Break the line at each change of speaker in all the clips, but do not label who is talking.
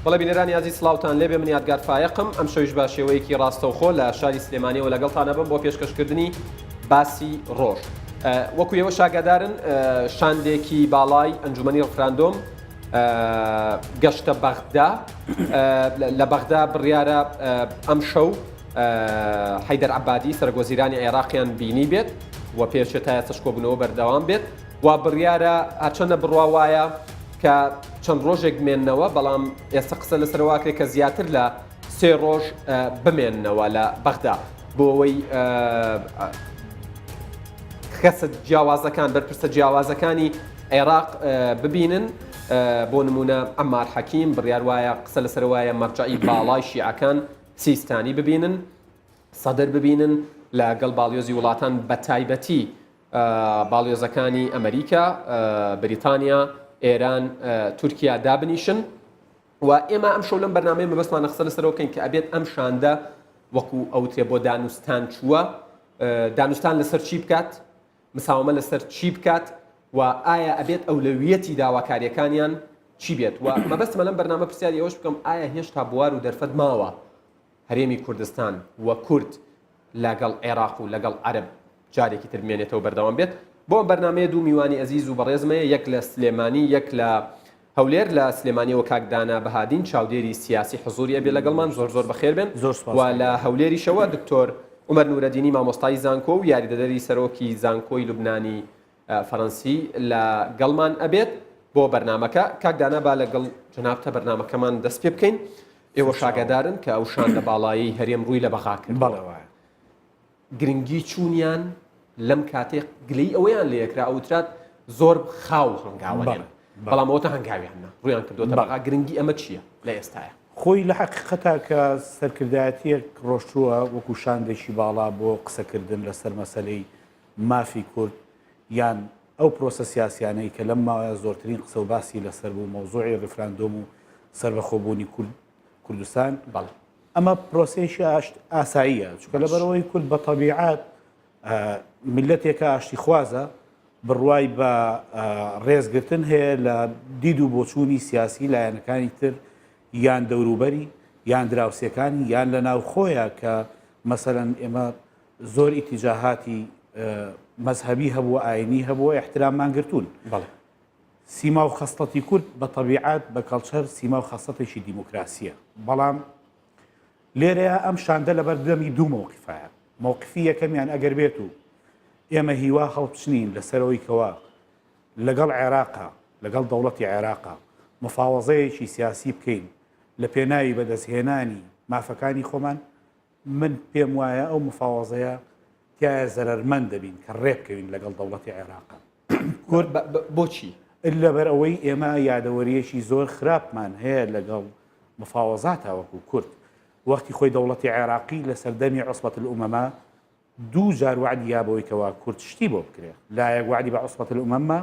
بەڵێ بینەرانی ئازیز سڵاوتان لێبێ من یادگار فایەقم ئەم شەویش بە شێوەیەکی ڕاستەوخۆ لە شاری سلێمانیەوە لەگەڵتان ئەبم بۆ پێشکەشکردنی باسی ڕۆژ وەکو ئێوە شاگادارن شاندێکی باڵای ئەنجومەنی ڕفراندۆم گەشتە بەغدا لە بەغدا بڕیارە ئەم شەو حەیدەر عەبادی سەرۆکوەزیرانی عێراقیان بینی بێت و پێچێت تا ئێستاش کۆبوونەوە بەردەوام بێت و بڕیارە هەرچەندە بڕوا وایە کە چەند ڕۆژێک بمێننەوە بەڵام ئێستا قسە لەسەرواکرێت کە زیاتر لە سێ ڕۆژ بمێننەوە لە بەغدا بۆ ئەوەی کەسە جیاوازەکان بەرپرسە جیاوازەکانی عێراق ببینن بۆ نمونە عەمار حەکیم بڕیار وایە قسە لەسەر وایە مەرجەعی باڵای شیعەکان سیستانی ببینن، سەدر ببینن، لەگەڵ باڵیۆزی وڵاتان بەتایبەتی باڵیۆزەکانی ئەمریکا، بریتانیا، ئێران، تورکیا دابنیشن و ئێمە ئەم شەو لەم بەرنامەیە مەبەستمانە قسە لەسەرەوە بکەین کە ئەبێت ئەم شاندە وەکو ئەوترێ بۆ دانوستان چووە دانوستان لەسەر چی بکات مساوەمە لەسەر چی بکات و ئایا ئەبێت ئەولەویەتی داواکاریەکانیان چی بێت و مەبەستمە لەم بەرنامە پرسیاری ئەوەش بکەم ئایا هێشتا بوار و دەرفەت ماوە هەرێمی کوردستان و کورد لەگەڵ عێراق و لەگەڵ عەرەب جارێکی تر بمێنێتەوە بەردەوام بێت بۆ ئەم بەرنمەیە دوو میوانی ئەزیز و بەڕێزمەیە یەک لە سلێمانی یەک لە هەولێر لە سلێمانیەوە کاک دانا بەهادین چاودێری سیاسی حزوری ئەبێ لەگەڵمان زۆر زۆر بەخێر بێن
زۆر سوپاس
و لە هەولێریشەوە دکتۆر عومەر نورەدینی مامۆستای زانکۆ و یاریدەدەری سەرۆکی زانکۆی لوبنانی فەرەنسی لە گەڵمان ئەبێت بۆ بەرنامەکە کاک دانا با لەگەڵ جەنابتە بەرنامەکەمان دەست پێ بکەین ئێوە شاگەدارن کە ئەو شاندە باڵایەی هەرێم ڕووی لە بەغا کرد
بەڵێ وایە.
گرنگی چوونیان لەم کاتەی گلەی ئەوەیان لێکرا ئەوترات زۆر خاو هەنگاوەنێن بەڵام ئەوەتە هەنگاویان نا ڕویان کردوتە بەغا گرنگی ئەمە چییە لە ئێستاە؟
خۆی لە حەقیقەتا کە سەرکردایەتیەک ڕۆشتووە وەکو شاندێکی باڵا بۆ قسەکردن لەسەر مەسەلەی مافی کورد یان ئەو پرۆسە سیاسیانەی کە لەم ماوەیە زۆرترین قسە و باسی لەسەر بوو مەوزوعی ڕیفراندۆم و سەربەخۆبوونی کورد کوردستان
بەڵێ.
ئەمە پرۆسەیەکی ئاشت ئاساییە چونکە لەبەرئەوەی کورد بە تەبیعەت میللەتێکە ئاشتیخوازە بڕوای بە ڕێزگرتن هەیە لە دید و بۆچوونی سیاسی لایەنەکانی تر یان دەوروبەری یان دراوسێکانی یان لە ناوخۆیە کە مەسەلەن ئێمە زۆر ئیتیجاهاتی مەزهەبی هەبووە ئاینی هەبووە احتراممان گرتوون
بەڵێ.
سیما و خەسڵەتی کورد بە تەبیعەت بە کەڵچەر سیما و خەسڵەتێکی دیموکراسییە، بەڵام لێرەیا ئەم شاندە لەبەر دەمی دوو مەوقیفایە، مەوقیفی یەکەمیان ئەگەر بێت و ئێمە هیوا هەڵبچنین لەسەر ئەوەی کەوا لەگەڵ عێراقا، لەگەڵ دەوڵەتی عێراقا مفاوەزەیەکی سیاسی بکەین لە پێناوی بەدەستهێنانی مافەکانی خۆمان، من پێم وایە ئەو مفاوەزەیە تیایا زەرەرمەند دەبین کە ڕێبکەوین لەگەڵ دەوڵەتی عێراقا.
کورد بۆچی؟
لەبەر ئەوەی ئێمە یادەوەرییەکی زۆر خراپمان هەیە لەگەڵ مفاوەزاتا وەکو کورد. وەختی خۆی دەوڵەتی عێراقی لە سەردەمی عوسبەت الامەما دوو جار وەعدی یا بەوەی کەوا کورد شتی بۆ بکرێ. لایەک وەعدی بە عوسبەت الامەما،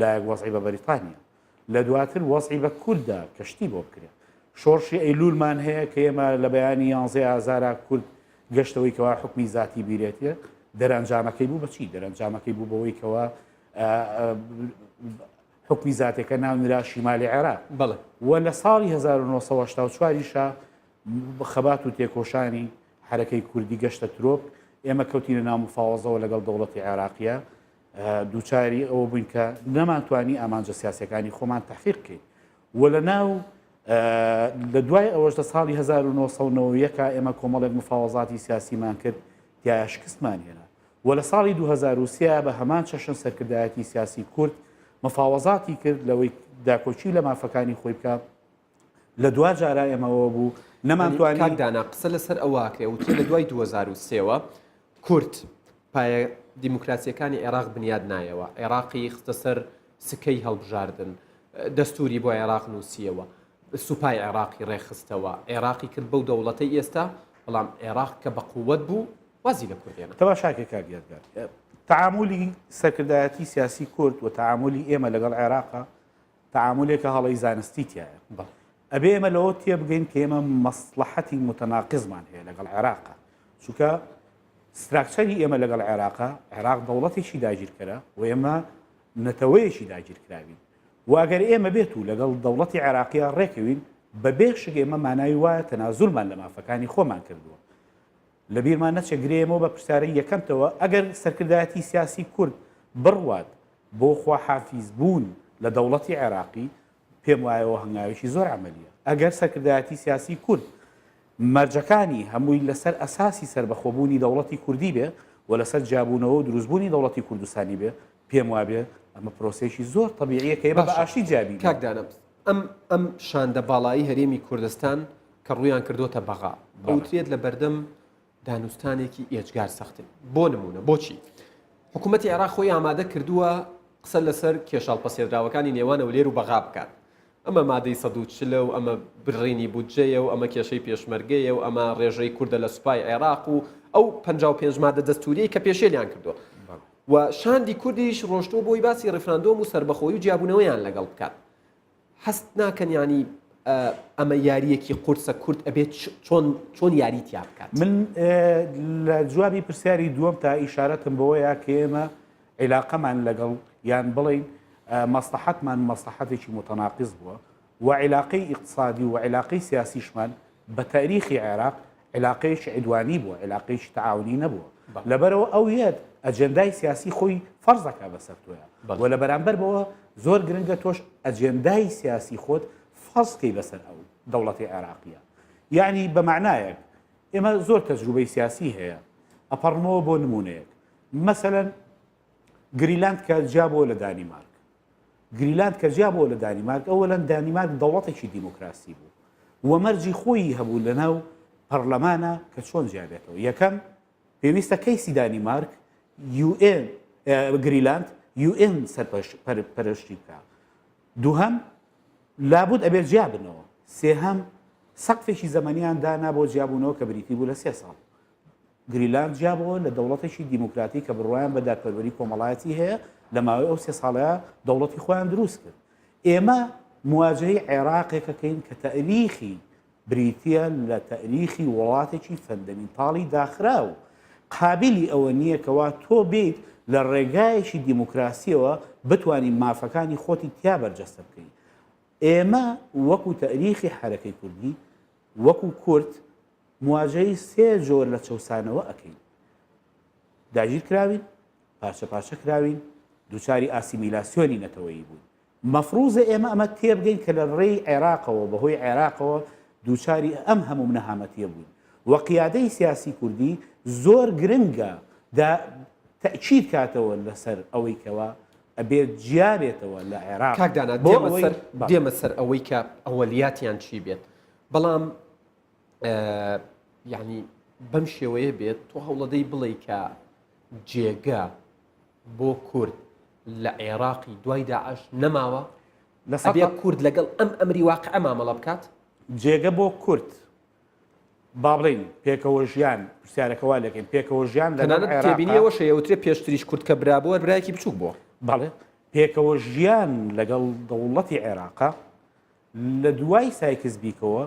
لایەک وەزعی بە بەریتانیا. لە دواتر وەزعی بە کورد دا کە شتی بۆ بکرێ. شۆڕشی ئەیلوولمان هەیە کە ئێمە لە بەیانی یانزەی ئازارا کورد گەشتەوەی کەوا حوکمی زاتی بیرێتێ، دەرئەنجامەکەی بوو بە چی؟ دەرئەنجامەکەی بوو بەوەی کەوا حوکمی زاتێکە ناو نرا شیمالی عێراق.
بەڵێ.
و لە ساڵی 1984 یشا خەبات و تێکۆشانی حەرەکەی کوردی گەشتە ترۆپ، ئێمە کەوتینە ناو مفاوەزەوە لەگەڵ دەوڵەتی عێراقیە، دووچاری ئەوە بووین کە نەمانتوانی ئامانجە سیاسیەکانی خۆمان تەحقیق بکەین و لە ناو لە دوای ئەوەش لە ساڵی 1991 ئێمە کۆمەڵێک مفاوەزاتی سیاسیمان کرد تیایا شکستمان هێنا و لە ساڵی 2023 بە هەمان چەشن سەرکردایەتی سیاسی کورد مفاوەزاتی کرد لەوەی داکۆکی لە مافەکانی خۆی بکە لە دوا جارا ئێمەوە بوو نەمانتوانی
کاک دانا قسە لەسەر ئەوە ئەکرێ وترێ لە دوای 2003 وە کورد پایە دیموکراسیەکانی عێراق بنیاد نایەوە عێراقی خستە سەر سکەی هەڵبژاردن دەستوری بۆ عێراق نووسیەوە سوپای عێراقی ڕێکخستەوە عێراقی کرد بەو دەوڵەتەی ئێستا بەڵام عێراق کە بە قووەت بوو وازی لە کورد هێنا.
تەماشاکە کاک یادگار تەعامولی سەرکردایەتی سیاسی کورد و تەعامولی ئێمە لەگەڵ عێراقا تەعامولێکە هەڵەی زانستی تیایە.
بەڵێ.
ئەبێ ئێمە لەوە تێبگەین کە ئێمە مەسڵەحەتی موتەناقزمان هەیە لەگەڵ عێراقا. چونکە structure ی ئێمە لەگەڵ عێراقا، عێراق دەوڵەتێکی داگیرکەرە و ئێمە نەتەوەیەکی داگیرکراوین. و ئەگەر ئێمە بێت و لەگەڵ دەوڵەتی عێراقیا ڕێکەوین، بە بێ شک ئێمە مانای وایە تەنازولمان لە مافەکانی خۆمان کردووە. لە بیرمان نەچێ گرێیەمەوە بە پرسیارەی یەکەمتەوە، ئەگەر سەرکردایەتی سیاسی کورد بڕوات بۆ خواحافیز بوون لە دەوڵەتی عێراقی، پێم وایە ئەوە هەنگاوێکی زۆر عەمەلییە. ئەگەر سەرکردایەتی سیاسی کورد مەرجەکانی هەمووی لەسەر ئەساسی سەربەخۆبوونی دەوڵەتی کوردی بێ و لەسەر جیابوونەوە و دروستبوونی دەوڵەتی کوردستانی بێ، پێم وابێ ئەمە پرۆسەیەکی زۆر تەبیعییە کە ئێمە بە
باشە
ئاشتی جیابینەوە.
کاک دانا ئەم ئەم شاندە باڵایی هەرێمی کوردستان کە ڕوویان کردۆتە بەغا
بەڵێ.
ئەوترێت لە بەردەم دانوستانێکی ئێجگار سەختن. بۆ نموونە بۆچی حکوومەتی عێراق خۆی ئامادە کردووە قسە لەسەر کێشە هەڵپەسێردراوەکانی نێوان هەولێر و بەغا بکات؟ ئەمە مادەی 140 و ئەمە بڕینی بودجەیە و ئەمە کێشەی پێشمەرگەیە و ئەمە ڕێژەی کوردە لە سوپای عێراق و ئەو 55 مادە دەستوریەی کە پێشێلیان کردووە و شاندی کوردیش ڕۆشتووە بۆی باسی ڕیفراندۆم و سەربەخۆیی و جیابوونەوەیان لەگەڵ بکات. هەست ناکەن یانی ئەمە یارییەکی قورسە کورد ئەبێت چۆن چۆن یاری تیا بکات؟
من لە جوابی پرسیاری دووەم تا ئیشارەتم بەوەیە کە ئێمە عیلاقەمان لەگەڵ یان بڵێین مەسڵەحەتمان مەسڵەحەتێکی موتەناقز بووە و عیلاقەی ئیقتسادی و عیلاقەی سیاسیشمان بە تاریخی عێراق عیلاقەیەکی عیدوانی بووە، عیلاقەیەکی تەعاونی نەبووە. لەبەرئەوە ئەو یەت ئەجێندای سیاسی خۆی فەرز دەکات بەسەر تۆیا و لە بەرامبەر بەوە زۆر گرنگە تۆش ئەجێندای سیاسی خۆت فەرز کەی بەسەر ئەو دەوڵەتی عێراقیە. یەعنی بە مەعنایەک ئێمە زۆر تەجروبەی سیاسی هەیە ئەپەڕمەوە بۆ نموونەیەک مەسەلەن گریلاند کە جیا بووە لە دانیمارک گریلاند کە جیا بووە لە دانیمارک، ئەوەلەن دانیمارک دەوڵەتێکی دیموکراسی بوو و مەرجی خۆیی هەبوو لەناو پەڕلەمانا کە چۆن جیا بێتەوە. یەکەم، پێویستە کەیسی دانیمارک UN، گریلاند UN سەرپەرشتی بکا. دووهەم، لابود ئەبێت جیا بنەوە. سێهەم، سەقفێکی زەمەنیان دانا بۆ جیابوونەوە کە بریتی بوو لە سێ ساڵ. گریلاند جیابۆوە لە دەوڵەتێکی دیموکراتی کە بڕوایان بە دادپەروەری کۆمەڵایەتی هەیە، لە ماوەی ئەو سێ ساڵەیا دەوڵەتی خۆیان دروست کرد. ئێمە مواجەهەی عێراقێک ئەکەین کە تەئریخی بریتییە لە تەئریخی وڵاتێکی فەندەمینتاڵی داخراو، قابیلی ئەوە نییە کەوا تۆ بێیت لە ڕێگایەکی دیموکراسییەوە بتوانی مافەکانی خۆتی تیا بەرجەستە بکەی. ئێمە وەکو تەئریخی حەرەکەی کوردی، وەکو کورد مواجەهەی سێ جۆر لە چەوسانەوە ئەکەین، داگیر کراوین، پارچە پارچە کراوین، دووچاری ئاسیمیلاسیۆنی نەتەوەیی بووین. مەفروزە ئێمە ئەمە تێبگەین کە لە ڕێی عێراقەوە، بەهۆی عێراقەوە دووچاری ئەم هەموو نەهامەتیە بووین و قیادەی سیاسی کوردی زۆر گرنگە دا تەئکید کاتەوە لەسەر ئەوەی کەوا ئەبێت جیا بێتەوە لە عێراق
کاک دانا
بۆ
دێمە
ئەوەی
سەر
بەڵێ.
دێمە سەر ئەوەی کە ئەوەلیاتیان چی بێت بەڵام یعنی بەم شێوەیە بێت تۆ هەوڵەدەی بڵێ کە جێگە بۆ کورد لە عێراقی دوای داعش نەماوە ئەبێ کورد لەگەڵ ئەم ئەمری واقع مامەڵە بکات
جێگە بۆ کورد با بڵین پێکەوە ژیان پرسیارەکە وا لەکەین پێکەوە ژیان لە
تێبینیەوە شەیەوترێ پێشتریش کورد کە برا بووە برایەکی بچووک بووە
بەڵێ پێکەوە ژیان لەگەڵ دەوڵەتی عێراقا لە دوای سایکس بیکۆوە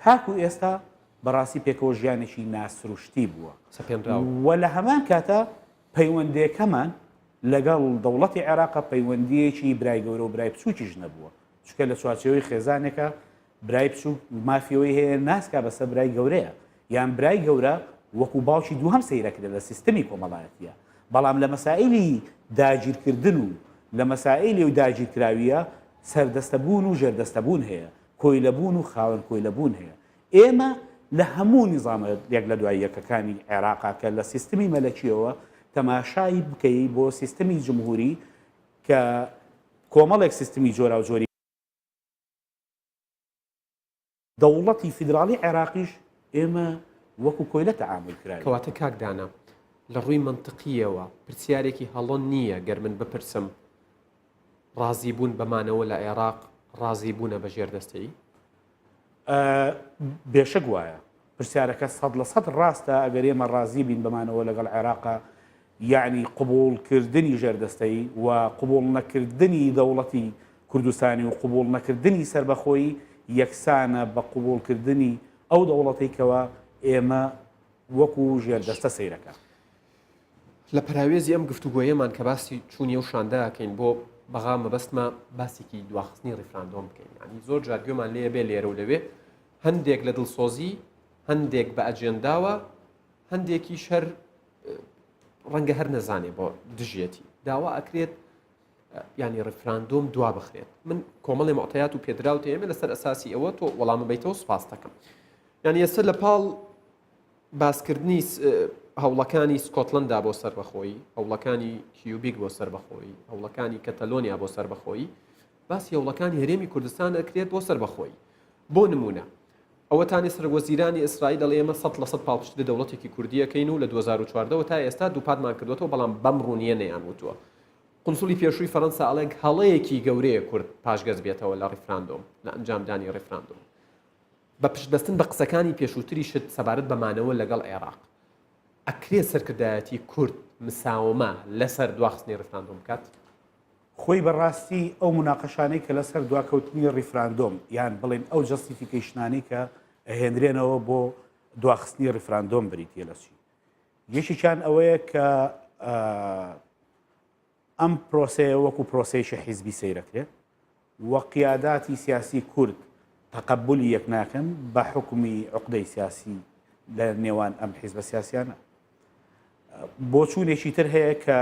تاکو ئێستا بەڕاستی پێکەوە ژیانێکی ناسروشتی بووە
سەپێنراو
و لە هەمان کاتا پەیوەندێکەمان لەگەڵ دەوڵەتی عێراقە پەیوەندیەکی برای گەورە و برای بچووکیش نەبووە چونکە لە چوارچێوەی خێزانێکە برای بچووک مافی ئەوەی هەیە ناسکا بەسەر برای گەورەیە یان برای گەورە وەکو باوکی دووهەم سەیرەکرێت لە سیستمی کۆمەڵایەتیە بەڵام لە مەسائیلی داگیرکردن و لە مەسائیلی و داگیرکراویە سەردەستە بوون و ژێردەستە بوون هەیە کۆیلە بوون و خاوەن کۆیلە بوون هەیە ئێمە لە هەموو نیزامە یەک لە دوای یەکەکانی عێراقا کە لە سیستمی مەلەکیەوە تەماشای بکەی بۆ سیستمی جمهوری کە کۆمەڵێک سیستمی جۆراوجۆری دەوڵەتی فیدراڵی عێراقیش ئێمە وەکو کۆیلە تەعامول کراوین.
کەواتە کاک دانا لە ڕووی مەنتقییەوە پرسیارێکی هەڵە نییە گەر من بپرسم ڕازی بوون بە مانەوە لە عێراق ڕازی بوونە بە ژێردەستەیی؟
بێشک وایە. پرسیارەکە 100% ڕاستە ئەگەر ئێمە ڕازی بین بە مانەوە لەگەڵ عێراقا یەعنی قبوڵ کردنی ژێردەستەیی و قبوڵ نەکردنی دەوڵەتی کوردستانی و قبوڵ نەکردنی سەربەخۆیی یەکسانە بە قبوڵ کردنی ئەو دەوڵەتەی کەوا ئێمە وەکو ژێردەستە سەیرەکا.
لە پەراوێزی ئەم گفتوگۆیەمان کە باسی چوونی ئەو شاندە ئەکەین بۆ. بەغا مەبەستمە باسێکی دواخستنی ڕیفراندۆم بکەین یانی زۆر جار گوێمان لێ بێ لێرە و لەوێ هەندێک لە دڵسۆزی هەندێک بە ئەجێنداوە هەندێکیش هەر ڕەنگە هەر نەزانێ بۆ دژیەتی داوا ئەکرێت ینی ڕفراندۆم دوا بخرێت من کۆمەڵی معتیات و پێدراو تێمە لەسەر ئەساسی ئەوە تۆ وەڵامە بیتەوە سپاس دەکەم یعنی ئێستا لە پاڵ باسکردنی هەوڵەکانی سکۆتلندا بۆ سەربەخۆیی هەوڵەکانی کیوبیک بۆ سەربەخۆیی هەوڵەکانی کەتەلۆنیا بۆ سەربەخۆیی باسی هەوڵەکانی هەرێمی کوردستان ئەکرێت بۆ سەربەخۆیی بۆ نمونە ئەوەتانێ سەرۆکوەزیرانی ئیسرائیل دەڵێ ئێمە 100% پاڵپشتی لە دەوڵەتێکی کوردی ئەکەین و لە 2014 وە تا ئێستا دووپاتمان کردووەتەوە بەڵام بەم ڕوونییە نەیان وتووە. قونسوڵی پێشووی فەرەنسا ئەڵێ هەڵەیەکی گەورەیە کورد پاشگەز بێتەوە لە ڕیفراندۆم لە ئەنجامدانی ڕیفراندۆم. بە پشتبەستن بە قسەکانی پێشووتریشت سەبارەت بە مانەوە لەگەڵ عێراق ئەکرێ سەرکردایەتی کورد مساومە لەسەر دواخستنی ڕیفراندۆم بکات؟
خۆی بە ڕاستی ئەو موناقەشانەی کە لەسەر دواکەوتنی ڕیفراندۆم یان بڵێن ئەو justification انەی کە ئەهێنرێنەوە بۆ دواخستنی ڕیفراندۆم بریتیە لە چی؟ یەکێکیان ئەوەیە کە ئەم پرۆسەیە وەکو پرۆسەیەکی حیزبی سەیرەکرێت و قیاداتی سیاسی کورد تەقەبولی یەک ناکەن بە حوکمی عوقدەی سیاسی لە نێوان ئەم حیزبە سیاسیانە. بۆچوونێکی تر هەیە کە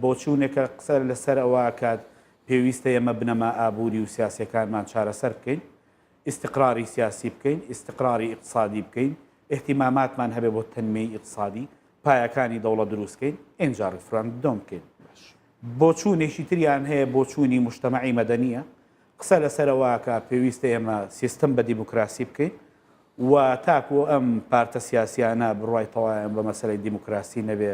بۆچوونێکە قسە لەسەر ئەوە ئەکات پێویستە ئێمە بنەما ئابووری و سیاسیەکانمان چارەسەر بکەین، ئیستقراری سیاسی بکەین، ئیستقراری ئیقتسادی بکەین، ئیهتیماماتمان هەبێ بۆ تەنمیەی ئیقتسادی، پایەکانی دەوڵەت دروست کەین، ئینجا ڕیفراندۆم بکەین. بۆچوونێکی تریان هەیە بۆچوونی موجتەمەعی مەدەنییە، قسە لەسەر ئەوە ئەکا پێویستە ئێمە سیستم بە دیموکراسی بکەین و تاکو ئەم پارتە سیاسیانە بڕوای تەواویان بە مەسەلەی دیموکراسی نەبێ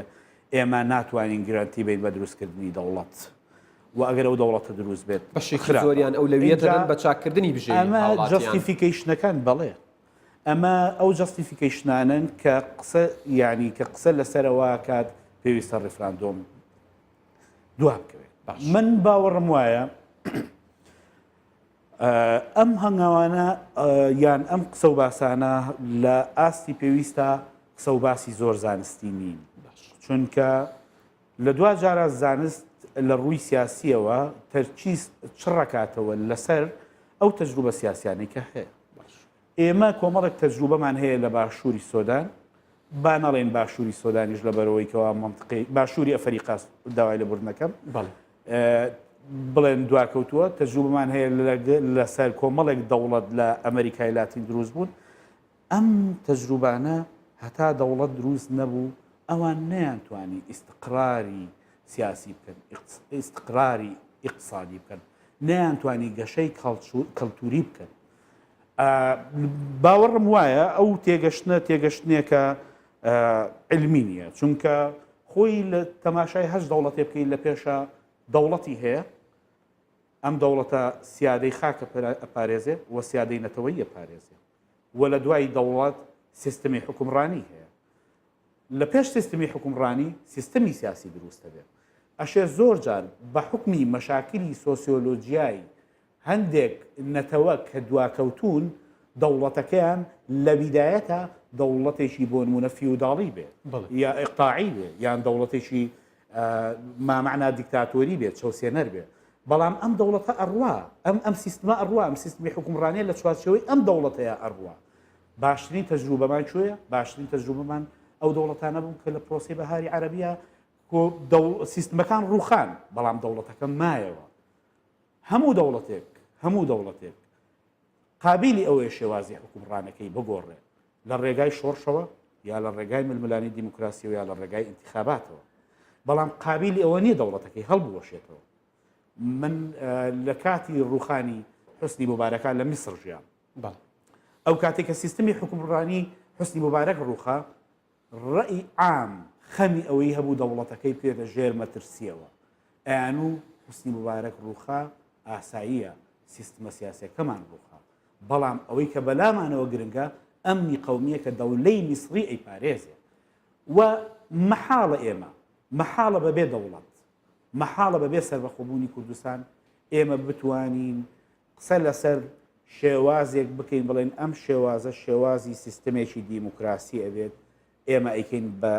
ئێمە ناتوانین گرەنتی بین بە دروستکردنی دەوڵەت و ئەگەر ئەو دەوڵەتە دروست بێت
بەشێکی خراپە. زۆریان ئەولەویەت
ئینجا
دەدەن بە چاککردنی بژێوی
ئەمە
هاوڵاتیان.
justification ەکان بەڵێ ئەمە ئەو justification انەن کە قسە یانی کە قسە لەسەر ئەوە ئەکات پێویستە ڕیفراندۆم دوا بکەوێت.
باش.
من باوەڕم وایە ئەم هەنگاوانە یان ئەم قسە و باسانە لە ئاستی پێویستە قسە و باسی زۆر زانستی نین چونکە لە دوا جارە زانست لە ڕووی سیاسیەوە تەرکیز چڕەکاتەوە لەسەر ئەو تەجروبە سیاسیانەی کە هەیە ئێمە کۆمەڵێک تەجروبەمان هەیە لە باشووری سۆدان، با نەڵێین باشووری سۆدانیش لەبەرئەوەی کەوا مەنتقەی باشووری ئەفەریقا داوای لێبوردن ئەکەم بڵێن دواکەوتووە، تەجروبەمان هەیە لەسەر کۆمەڵێک دەوڵەت لە ئەمریکای لاتین دروست بوون. ئەم تەجروبانە هەتا دەوڵەت دروست نەبوو ئەوان نەیانتوانی ئیستقراری سیاسی بکەن، ئیستقراری ئیقتسادی بکەن، نەیانتوانی گەشەی کەڵتوری بکەن. باوەڕم وایە ئەو تێگەشتنە تێگەشتنێکە علمی نییە چونکە خۆی لە تەماشای هەش دەوڵەتێ بکەین لە پێشە دەوڵەتی هەیە ئەم دەوڵەتە سیادەی خاکە پارێزێ و سیادەی نەتەوەیە پارێزێ و لە دوای دەوڵەت سیستمی حکومڕانی هەیە لە پێش سیستمی حکومڕانی سیستمی سیاسی دروستە بێت ئەشێ زۆر جار بە حکمی مەشاکلی سۆسیۆلۆجیای هەندێک نەتەوە کە دواکەوتوون دەوڵەتەکەیان لە بیدایەتا دەوڵەتێکی بۆ نموونە فیوداڵی بێ یا ئیقتاعی بێ یان دەوڵەتێکی مامەعنا دیکتاتۆری بێ چەوسێنەر بێ بەڵام ئەم دەوڵەتە ئەڕوا ئەم ئەم سیستمە ئەڕوا ئەم سیستمی حکومڕانیە لە چوارچێوەی ئەم دەوڵەتەیە ئەڕوا باشترین تەجروبەمان کوێیە باشترین تەجروبەمان ئەو دەوڵەتانە بوون کە لە پرۆسەی بەهاری عەرەبیە سیستمەکان ڕووخان بەڵام دەوڵەتەکە مایەوە هەموو دەوڵەتێک، هەموو دەوڵەتێک قابیلی ئەوەیە شێوازی حوکمڕانەکەی بگۆڕێ لە ڕێگای شۆڕشەوە یا لە ڕێگای ململانێی دیموکراسیەوە یا لە ڕێگای ئینتیخاباتەوە، بەڵام قابیلی ئەوە نییە دەوڵەتەکەی هەڵبوەشێتەوە. من لە کاتی ڕووخانی حوسنی موبارەکا لە میسر ژیام. ئەو کاتێک کە سیستمی حوکمڕانی حوسنی موبارەک ڕووخا، ڕەئی عام خەمی ئەوەی هەبوو دەوڵەتەکەی بکەوێتە ژێر مەترسییەوە. ئەیانوو حوسنی موبارەک ڕووخا، ئاساییە سیستمە سیاسییەکەمان ڕووخا. بەڵام ئەوەی کە بەلامانەوە گرنگە ئەمنی قەومییە کە دەولەی میسڕی ئەیپارێزێ. و مەحاڵە ئێمە، مەحاڵە بەبێ دەوڵەت، مەحاڵە بەبێ سەربەخۆبوونی کوردستان ئێمە بتوانین قسە لەسەر شێوازێک بکەین بڵێن ئەم شێوازە شێوازی سیستمێکی دیموکراسی ئەبێت ئێمە ئەیکەین بە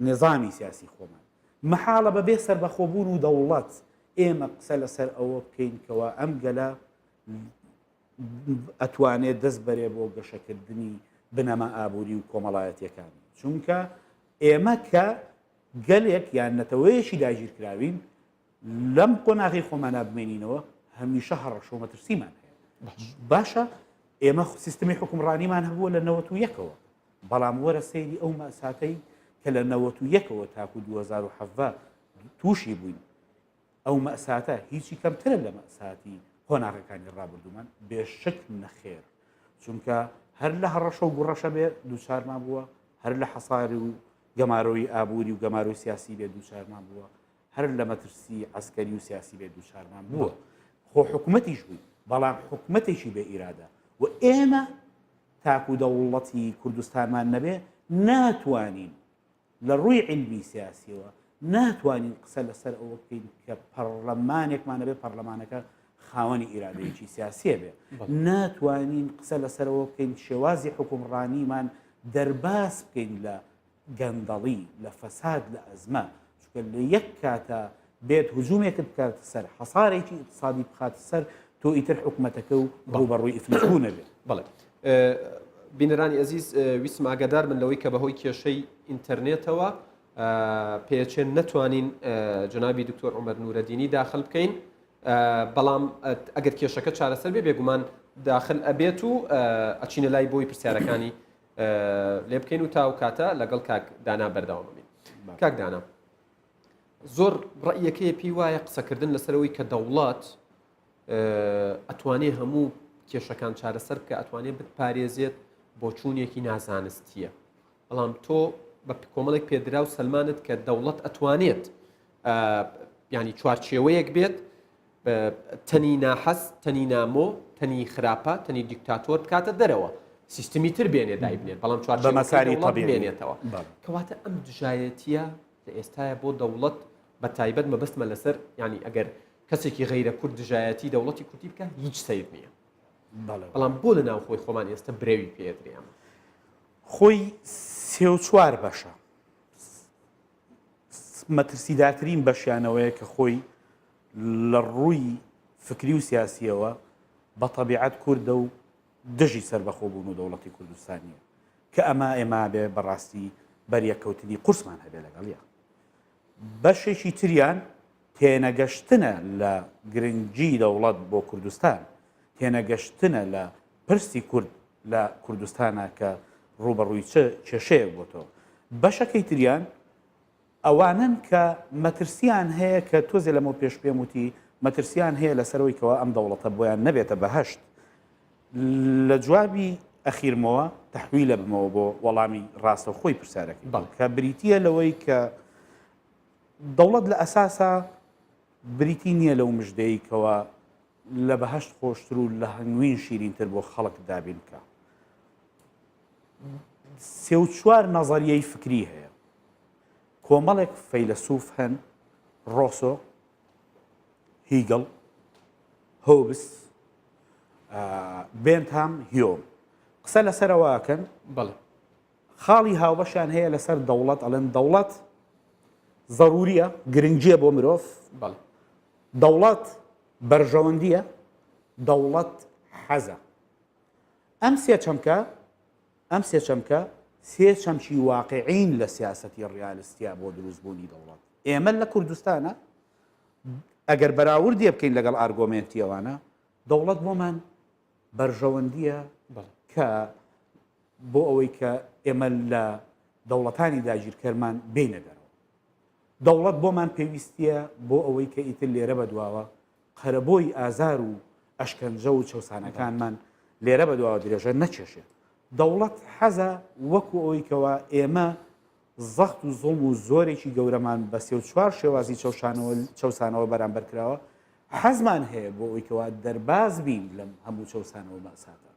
نظامی سیاسی خۆمان. مەحاڵە بەبێ سەربەخۆبوون و دەوڵەت. ئێمە قسە لەسەر ئەوە بکەین کەوا ئەم گەلە ئەتوانێت دەست بەرێ بۆ گەشەکردنی بنەما ئابووری و کۆمەڵایەتیەکانی چونکە ئێمە کە گەلێک یان نەتەوەیەکی داگیرکراوین لەم قۆناغی خۆمانە بمێنینەوە هەمیشە هەڕەشە و مەترسیمان هەیە باشە ئێمە سیستمی حکومڕانیمان هەبووە لە نەوەت و یەکەوە بەڵام وەرە سەیری ئەو مەساتەی کە لە 91ەوە تاکو 2017 تووشی بووین ئەو مەساتە هیچی کەمترە لە مەساتی قۆناغەکانی ڕابردوومان بێشک نەخێر چونکە هەر لە هەڕەشە و گوڕەشە بێ دووچارمان بووە هەر لە حەساری و گەمارۆی ئابووری و گەمارۆی سیاسی بێ دووچارمان بووە هەر لە مەترسی عسکەری و سیاسی بێ دووچارمان بووە خۆ حکومەتیش بووی بەڵام حکومەتێکی بێ ئیرادە و ئێمە تاکو دەوڵەتی کوردستانمان نەبێ ناتوانین لە ڕووی عیلمی سیاسیەوە ناتوانین قسە لەسەر ئەوە بکەین کە پەڕلەمانێکمان نەبێ پەڕلەمانەکە خاوەنی ئیرادەیەکی سیاسیە بێ ناتوانین قسە لەسەرەوە بکەین شێوازی حکومڕانیمان دەرباز بکەین لە گەندەڵی لە فەساد لە ئەزمە چونکە لە یەک کاتە بێت هجومێکت بکاتە سەر حەسارێکی ئیقتسادی بخاتە سەر تۆ ئیتر حکومەتەکە و ڕووبەڕووی ئیفلیجبوون ئەبێ.
بەڵێ بینەرانی ئەزیز ویستم ئاگادار بن لەوەی کە بەهۆی کێشەی ئینتەرنێتەوە پێچێن نەتوانین جەنابی دکتۆر عومەر نورەدینی داخل بکەین بەڵام ئەگەر کێشەکە چارەسەر بێ بێگومان داخل ئەبێت و ئەچینە لای بۆی پرسیارەکانی لێ بکەین و تا و کاتە لەگەڵ کاک دانا بەردەوام بین کاک دانا زۆر ڕەئیەکەیە پێی وایە قسەکردن لەسەرەوەی کە دەوڵەت ئەتوانێ هەموو کێشەکان چارەسەر بکە ئەتوانێ بتپارێزێت بۆچوونێکی نازانستیە بەڵام تۆ بە کۆمەڵێک پێدرا و سەلمانت کە دەوڵەت ئەتوانێت ینی چوارچێوەیەک بێت تەنی ناحەز تەنی نامۆ تەنی خراپە تەنی دیکتاتۆر بکاتە دەرەوە سیستمی تر بێنێ دایبنێت بەڵام چوارچێوەی بمێنێتەوە کەواتە ئەم دژایەتیە لە ئێستایا بۆ دەوڵەت بە تایبەت مەبەستمە لەسەر یانی ئەگەر کەسێکی غەیرە کورد دژایەتی دەوڵەتی کوردی بکە هیچ سەیر نییە بەڵام بۆ لە ناوخۆی خۆمان ئێستا برەوی پێدرێ ئەمە
خۆی سێ و چوار بەشە مەترسیدارترین بەشیانەوەیە کە خۆی لە ڕووی فکری و سیاسیەوە بە تەبیعەت کوردە و دژی سەربەخۆبوون و دەوڵەتی کوردستانیە کە ئەمە ئێمە بێ بەڕاستی بەریەککەوتنی قورسمان هەبێ لەگەڵیا. بەشێکی تریان تێنەگەشتنە لە گرنگی دەوڵەت بۆ کوردستان، تێنەگەشتنە لە پرسی کورد لە کوردستانا کە ڕووبەڕووی چ کێشەیەک بۆتەوە. بەشەکەی تریان ئەوانەن کە مەترسیان هەیە کە تۆزێ لەمەو پێش پێم وتی مەترسیان هەیە لەسەرەوەی کەوا ئەم دەوڵەتە بۆیان نەبێتە بەهەشت لە جوابی ئەخیرمەوە تەحویلە بمەوە بۆ وەڵامی ڕاستەوخۆی پرسیارەکەی
بەڵێ.
کە بریتییە لەوەی کە دەوڵەت لە ئەساسا بریتی نییە لەو مژدەی کەوا لە بەهەشت خۆشتر و لە هەنگوین شیرینتر بۆ خەڵک دابین بکا. سێ و چوار نەزەریەی فکری هەیە. کۆمەڵێک فەیلەسوف هەن، ڕۆسۆ، هیگڵ، هۆبس، بێنتهام، هیۆم قسە لەسەر ئەوە ئەکەن.
بەڵێ.
خاڵی هاوبەشیان هەیە لەسەر دەوڵەت، ئەڵێن دەوڵەت زەروریە، گرنگیە بۆ مرۆڤ.
بەڵێ.
دەوڵەت بەرژەوەندیە، دەوڵەت حەزە. ئەم سێ چەمکە ئەم سێ چەمکە سێ چەمکی واقعین لە سیاسەتی ڕیالستیا بۆ دروستبوونی دەوڵەت. ئێمە لە کوردستانە ئەگەر بەراوردێ بکەین لەگەڵ ئارگۆمێنتی ئەوانە، دەوڵەت بۆمان بەرژەوەندییە کە بۆ ئەوەی کە ئێمە لە دەوڵەتانی داگیرکەرمان بێینە دەرەوە. دەوڵەت بۆمان پێویستییە بۆ ئەوەی کە ئیتر لێرە بەدواوە قەرەبۆی ئازار و ئەشکەنجە و چەوسانەکانمان لێرە بەدواوە درێژە نەکێشێت. دەوڵەت حەزە وەکو ئەوەی کەوا ئێمە زەخت و زوڵم و زۆرێکی گەورەمان بە سێ و چوار شێوازی چەوشانەوە چەوسانەوە بەرامبەر کراوە، حەزمان هەیە بۆ ئەوەی کەوا دەرباز بین لەم هەموو چەوسانەوە مەئساتە.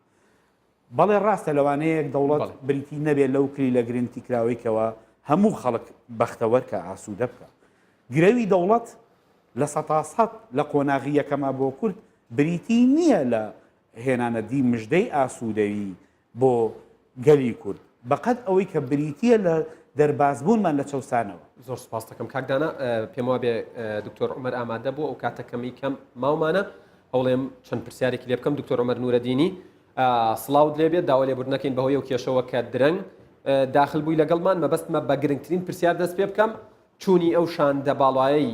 بەڵێ ڕاستە لەوانەیە دەوڵەت بریتی نەبێت لەو کلیلە گرنتی کراوەی کەوا هەموو خەڵک بەختەوەر کە ئاسوودە بکا. گرەوی دەوڵەت لە سەتاسەد لە قۆناغی یەکەما بۆ کورد بریتی نییە لە هێنانەدی مژدەی ئاسوودەیی بۆ گەلی کورد بەقەد ئەوەی کە بریتییە لە دەربازبوونمان لە چەوسانەوە.
زۆر سوپاست دەکەم کاک دانا، پێم وابێ دکتۆر عومەر ئامادە بوو، ئەو کاتە کەمی کەم ماومانە، هەوڵێم چەند پرسیارێکی لێ بکەم. دکتۆر عومەر نورەدینی سڵاوت لێ بێت، داوای لێبوردن ئەکەین بەهۆی ئەو کێشەوە کە درەنگ داخل بووی لەگەڵمان، مەبەستمە بە گرنگترین پرسیار دەست پێ بکەم، چوونی ئەو شاندە باڵایەی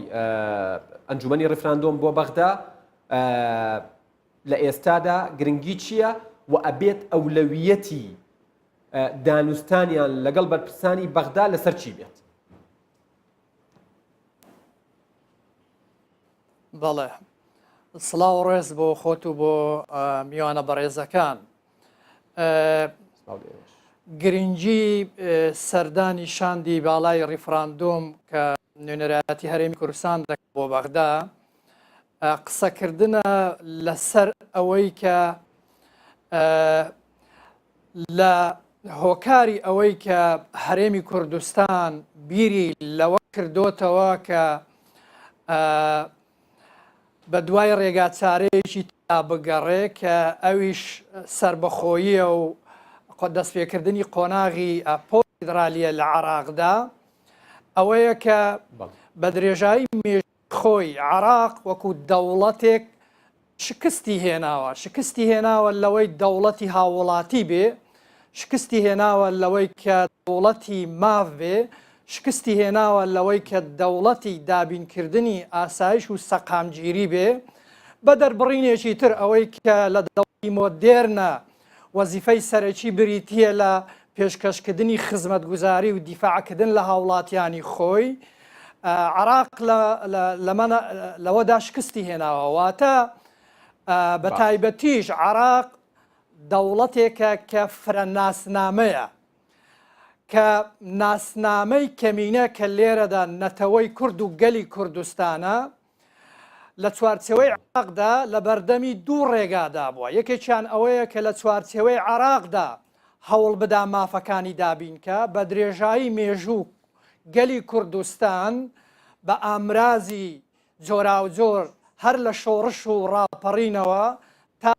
ئەنجومەنی ڕیفراندۆم بۆ بەغدا لە ئێستادا گرنگی چییە و ئەبێت ئەولەویەتی دانوستانیان لەگەڵ بەرپرسانی بەغدا لەسەر چی بێت؟
بەڵێ سڵاو ڕێز بۆ خۆت و بۆ میوانە بەڕێزەکان گرنگی سەردانی شاندی باڵای ڕیفراندۆم کە نوێنەرایەتی هەرێمی کوردستان دەکات بۆ بەغدا قسەکردنە لەسەر ئەوەی کە لە هۆکاری ئەوەی کە هەرێمی کوردستان بیری لەوە کردۆتەوە کە بە دوای ڕێگاچارەیەکی تا بگەڕێ کە ئەویش سربەخۆییە و دەستپێکردنی قۆناغی پۆست فیدرالیە لە عراقدا ئەوەیە کە بە درێژایی مێژووی خۆی عراق وەکو دەوڵەتێک شکستی هێناوە، شکستی هێناوە لەوەی دەوڵەتی هاووڵاتی بێ، شکستی هێناوە لەوەی کە دەوڵەتی ماف بێ، شکستی هێناوە لەوەی کە دەوڵەتی دابینکردنی ئاسایش و سەقامگیری بێ، بە دەربڕینێکی تر ئەوەی کە لە دەوڵەتی مۆدێرنە وەزیفەی سەرەکی بریتییە لە پێشکەشکردنی خزمەتگوزاری و دیفاعکردن لە هاوڵاتیانی خۆی، عێراق لەوەدا شکستی هێناوە، واتە بە تایبەتیش عێراق دەوڵەتێکە کە فرە ناسنامەیە، کە ناسنامەی کەمینە کە لێرەدا نەتەوەی کورد و گەلی کوردستانە، لە چوارچێوەی عێراقدا لە بەردەمی دوو ڕێگادا بووە، یەکێکیان ئەوەیە کە لە چوارچێوەی عێراقدا هەوڵ بدا مافەکانی دابینکا، بە درێژایی مێژوو گەلی کوردستان بە ئامرازی جۆراوجۆر هەر لە شۆڕش و ڕاپەڕینەوە تا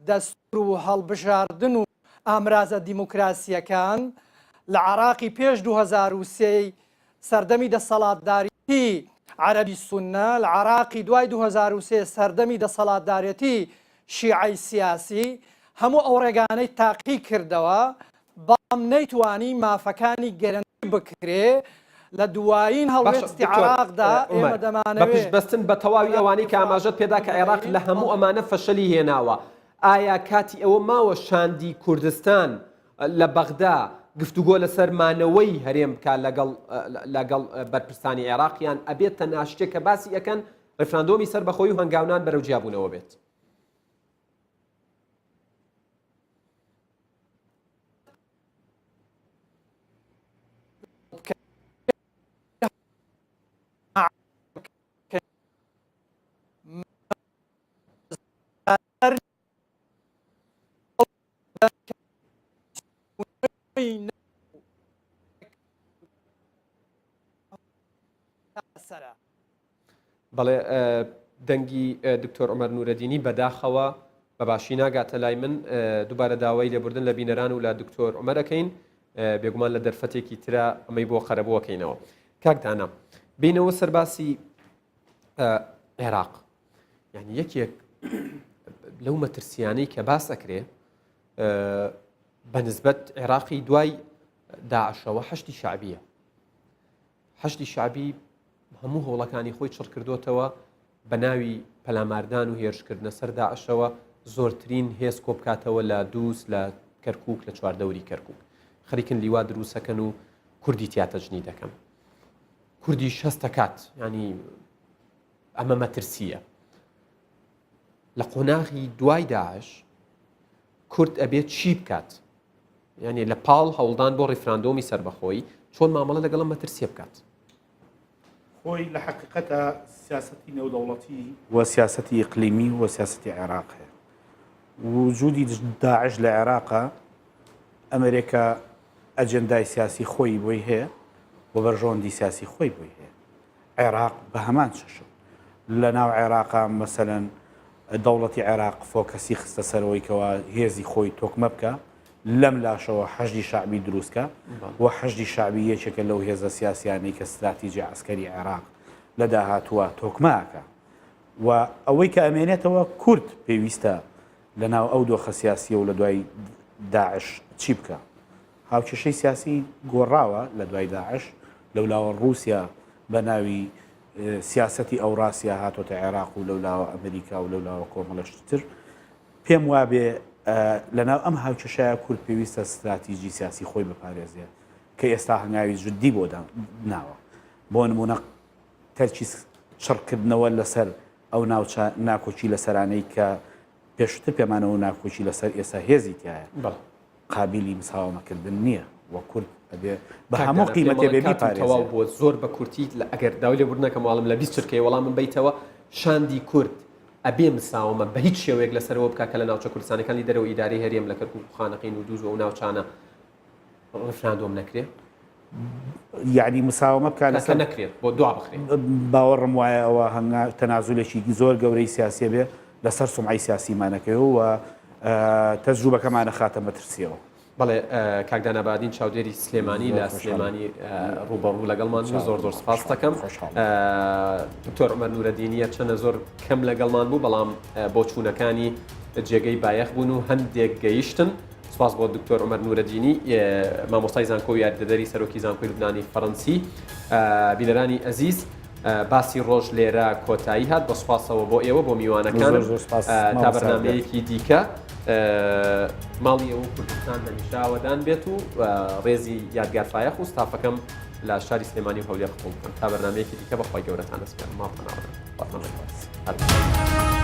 دەستور و هەڵبژاردن و ئامرازە دیموکراسییەکان لە عێراقی پێش 2003 سەردەمی دەسەڵاتداریی عەرەبی سوننە، لە عێراقی دوای 2003 سەردەمی دەسەڵاتدارێتی شیعەی سیاسی، هەموو ئەو ڕێگانەی تاقی کردەوە، بەڵام نەیتوانی مافەکانی گەرەنتی بکرێ، لە دوایین
باشە
هەڵوێستی
دکتۆر
عێراقدا
عومەر،
ئێمە
بە
دەمانەوێ
پشت بەستن بە تەواوی ئەوانەی کە ئاماژەت پێدا کە عێراق لە هەموو
بەڵێ.
ئەمانە فەشەلی هێناوە، ئایا کاتی ئەوە ماوە شاندی کوردستان لە بەغدا گفتوگۆ لەسەر مانەوەی هەرێم بکات لەگەڵ لەگەڵ بەرپرسانی عێراق یان ئەبێت تەنها شتێک کە باسی ئەکەن ڕیفراندۆمی سەربەخۆیی و هەنگاونان بەرەو جیابوونەوە بێت؟ بەڵێ دەنگی دکتۆر عمر نورەدینی بەداخەوە بە باشی ناگاتە لای من دووبارە داوای لێبوردن لە بینەران و لە دکتۆر عمرەکەین بێگومان لە دەرفەتێکی ترە ئەمەی بۆ قەرەبووەکەینەوە کاک دانا بینەوە سەرباسی عێراق یعنی یەکێک لەو مەترسیانەی کە باس ئەکرێ بە نسبەت عێراقی دوای داعشەوە حەشدی شعبیە حەشدی شعبی هەموو هەوڵەکانی خۆی چڕکردوتەوە بە ناوی پەلاماردان و هێرشکردنە سەر داعشەوە زۆرترین هێز کۆبکاتەوە لە دووس لە کەرکک لە چواردەوری کەرکک خەریکن لیوا دروستەکەن و کوردی تیاتەجنی دەکەن کوردی شەستەکات ینی ئەمە مەترسییە. لە قۆناغی دوای داعش کورد ئەبێت چی بکات؟ یعنی لە پاڵ هەوڵدان بۆ ڕیفراندۆمی سەربەخۆیی چۆن مامەڵە لەگەڵ ئەم مەترسیە بکات؟
خۆی لە حەقیقەتە سیاسەتی نێودەوڵەتی و سیاسەتی ئیقلیمی و سیاسەتی عێراق هەیە. وجودی داعش لە عێراقا ئەمریکا ئەجێندای سیاسی خۆی بۆی هەیە و بەرژەوەندی سیاسی خۆی بۆی هەیە. عێراق بە هەمان چەشن. لە ناو عێراقا مەسەلەن دەوڵەتی عێراق focus ی خستە سەر ئەوەی کەوا هێزی خۆی تۆکمە بکا. لەم لاشەوە حەشدی شەعبی دروست کا و حەشدی شەعبی یەکێکە لەو هێزە سیاسیانەی کە ستراتیجی عەسکەری عێراق لە داهاتووە تۆکمە ئەکا و ئەوەی کە ئەمێنێتەوە کورد پێویستە لە ناو ئەو دۆخە سیاسیە و لە دوای داعش چی بکە؟ هاوکێشەی سیاسی گۆڕاوە لە دوای داعش، لەولاوە ڕووسیا بە ناوی سیاسەتی ئەوڕاسیا هاتۆتە عێراق و لەولاوە ئەمریکا و لەولاوە کۆمەڵە شتی تر. پێم وابێ لەناو ئەم هاوکێشەیە کورد پێویستە ستراتیجی سیاسی خۆی بپارێزێ کە ئێستا هەنگاوی جددی بۆ ناوە. بۆ نموونە تەرکیز چڕکردنەوە لەسەر ئەو ناوچە ناکۆکی لەسەرانەی کە پێشتر پێمانەوە ناکۆکی لەسەر ئێستا هێزی تایە قابیلی مساوەمەکردن نییە و کورد ئەبێ بە هەموو قیمەتێ بێ
تەواو بۆ زۆر بە کورتی لە ئەگەر داوای لێبوردن نەکەم وەڵام لە 20 چرکەی وەڵامم بیتەوە شاندی کورد ئەبێ مساوەمە بە هیچ شێوەیەک لەسەرەوە بکە کە لە ناوچە کوردستانەکانی دەرەوە ئیدارەی هەرێم لە کەرکوک و خانەقین و دووز و ئەو ناوچانە ڕفراندۆم نەکرێ؟
یعنی مساوەمە بکە
لەسەر نەکرێت بۆ دوا بخرێت
باوەڕم وایە ئەوە هەنگا تەنازولێکی زۆر گەورەی سیاسیە بێ لەسەر سومعەی سیاسیمانەکەی و تەجروبەکەمانە خاتە مەترسیەوە.
بەڵێ کاک دانا بادین چاودێری سلێمانی لە سلێمانی ڕوبەڕوو لەگەڵمان بوو زۆر زۆر سپاس دەکەم دکتۆر عمر نورەدینیە چەنە زۆر کەم لەگەڵمان بوو بەڵام بۆچوونەکانی جێگەی بایەخ بوون و هەندێک گەیشتن سپاس بۆ دکتۆر عمر نورەدینی مامۆستای زانکۆ و یاریدەدەری سەرۆکی زانکۆی لوبنانی فەڕەنسی بینەرانی ئەزیز باسی ڕۆژ لێرە کۆتایی هات بە سوپاسەوە بۆ ئێوە بۆ میوانەکان تا بەرنمەیەکی دیکە ماڵی ئەو کوردستان هەمیشە ئاوەدان بێت و ڕێزی یادگار فایەق و ستافەکەم لە شاری سلێمانی و هەولێر قبوڵ بکەن تا بەرنمەیەکی دیکە بەخوای گەورەتان ئەسپێرم ماڵتان ئاوەدان.